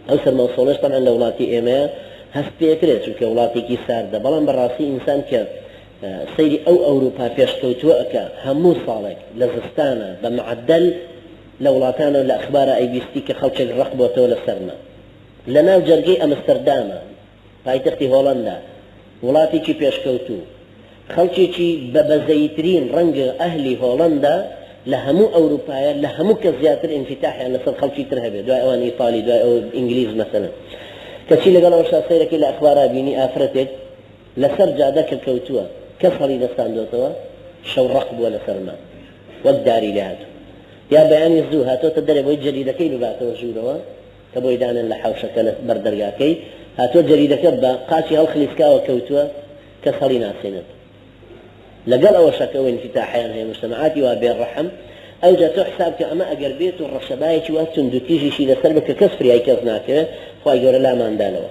ئەو سەرماوسۆڵەش تەبعەن لە وڵاتی ئێمەیە هەست پێکرێت، چونکە وڵاتێکی ساردە، بەڵام بەڕاستی ئینسان کە سەیری ئەو ئەوروپا پێشکەوتووە ئەکا، هەموو ساڵێک لە زستانە بە معەدەل لە وڵاتانەوە لە ئەخبارا ئەیبیستی کە خەڵکێک ڕەق بۆتەوە لە سەرما لە ناو جەرگەی ئەمستەرداما، پایتەختی هۆڵەندا، وڵاتێکی پێشکەوتوو، خەڵکێکی بە بەزەییترین، ڕەنگە ئەهلی هۆڵەندا لە هەموو ئەوروپایە لە هەموو کەس زیاتر ئینفیتاحیان لەسەر خەڵکی تر هەبێ، دوای ئەوان ئیتالی، دوای ئەو ئینگلیز مەسەلەن. کەچی لەگەڵ ئەوەشا سەیرەکەی لە ئەخبارا بینی ئافرەتێک لەسەر جادە کە کەوتووە کەس هەڵی نەستاندۆتەوە، شەو ڕەق بووە لە سەرما وەک داری لێ هاتوو. یا بەیانی زوو هاتۆتە دەرێ بۆی جەریدەکەی بباتەوە ژوورەوە، کە بۆی دانێن لە حەوشەکە لە بەر دەرگاکەی، هاتووە جەریدەکە بە قاچی هەڵخلیسکاوە کەوتووە، کەس هەڵی ناسێنێت. لەگەڵ ئەوەشا کە ئەو ئینفیتاحەیان هەیە موجتەمەعاتی وا بێ ڕەحم، ئەوجا تۆ حساب کە ئەمە ئەگەر بێت و ڕەشەبایەکی وا توندوتیژیشی لەسەر بێت کە کەس فریای کەس ناکەوێت، خوای گەورە لامان دا لەوە.